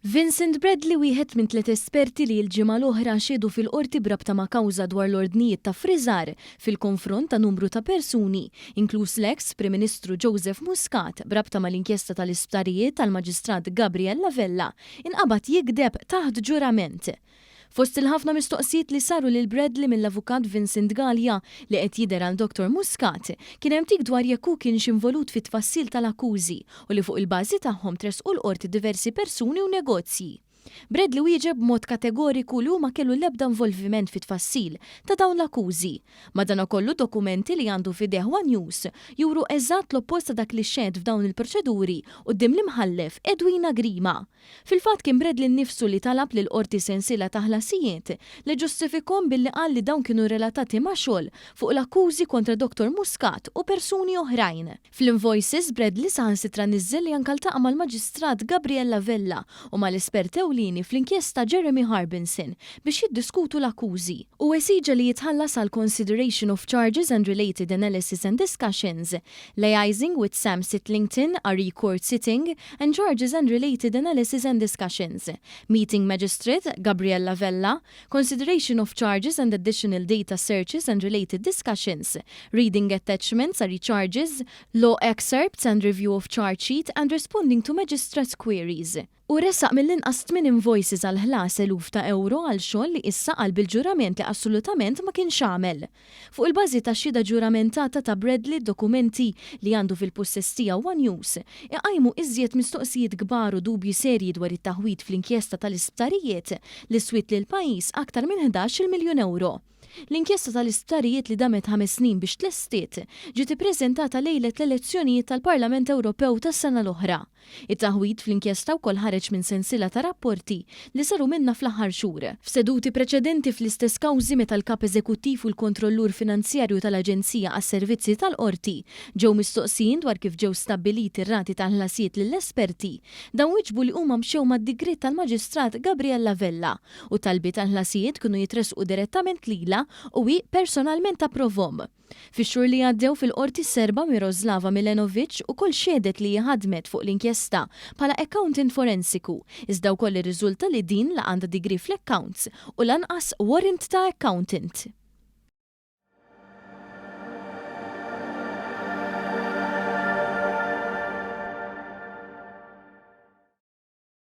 Vincent Bradley wieħed minn tliet esperti li l-ġimgħa l-oħra xehdu fil-qorti b'rabta ma' kawża dwar l-ordnijiet ta' ffriżar fil-konfront ta' numru ta' persuni, inkluż l-eks Prim Ministru Joseph Muscat b'rabta mal-inkjesta tal-isptarijiet tal-Maġistrat Gabriella Vella, inqabad jigdeb taħt ġurament. Fost il-ħafna mistoqsijiet li saru lil Bradley mill-Avukat Vincent Galea li qed jidher għal Dottor Muscat, kien hemm dik dwar jekk hu kienx involut fit-tfassil tal-akkużi u li fuq il-bażi tagħhom tressqu l-Qorti diversi persuni u negozji. Bradley wieġeb b'mod kategoriku li hu ma kellu l-ebda involviment fit-tfassil ta' dawn l-akkużi. Madanakollu dokumenti li għandu f'idejh one News juru eżatt l-oppost ta' dak li xehed f'dawn il-proċeduri quddiem l-Imħallef Edwina Grima. Fil-fatt kien Bradley nnifsu li talab lill-Qorti sensiela ta' ħlasijiet li ġġustifikhom billi qal li dawn kienu relatati ma' xogħol fuq l-akkużi kontra Dottor Muscat u persuni oħrajn. Fl-invoices, Bradley saħansitra niżżel li anke ltaqa' mal-Maġistrat Gabriella Vella u mal-espert ewlieni fl-inkjesta Jeremy Harbinson biex jiddiskutu l-akkużi. Hu esiġa li jitħallas għal consideration of charges and related analysis and discussions, liaising with Sam Sitlington, RE court sitting, and charges and related analysis and discussions, meeting Magistrate Gabriella Vella, consideration of charges and additional data searches and related discussions, reading attachments, RE charges, law excerpts and review of charge sheet and responding to magistrate's queries. Hu ressaq mill-inqas tmien invoices għal ħlas eluf ta' ewro għal xogħol li issa qal bil-ġurament li assolutament ma kienx għamel. Fuq il-bażi tax-xhieda ġuramentata ta' Bradley d-dokumenti li għandu fil-pussess tiegħu one News iqajmu iżjed mistoqsijiet kbar u dubji serji dwar it-taħwid fl-inkjesta tal-isptarijiet li swiet lill-pajjiż aktar minn 11-il miljun ewro. L-inkjesta tal-isptarijiet li damet ħames snin biex tlestiet, ġiet ippreżentata lejlet l-elezzjonijiet tal-Parlament Ewropew tas-sena l-oħra. It-taħwid fl-inkjesta wkoll ħareġ minn sensiela ta' rapporti li saru minnha fl-aħħar xhur. F'seduti preċedenti fl-istess kawżi meta l-Kap Eżekuttiv u l-Kontrollur Finanzjarju tal-Aġenzija għas-Servizzi tal-Qorti ġew mistoqsijin dwar kif ġew stabbiliti r-rati tal-ħlasijiet lill-esperti, dawn wieġbu li huma mxew mad-digriet tal-Maġistrat Gabriella Vella u talbiet għal ħlasijiet kienu jitressqu direttament lilha u hi personalment tapprovhom. Fix-xhur li għaddew fil-Qorti s-Serba Miroslava Milenovic ukoll xehdet li hi ħadmet fuq l-inkjesta bħala accountant forensiku, iżda wkoll irriżulta li din la għandha degree fl-accounts u lanqas warrant ta' accountant.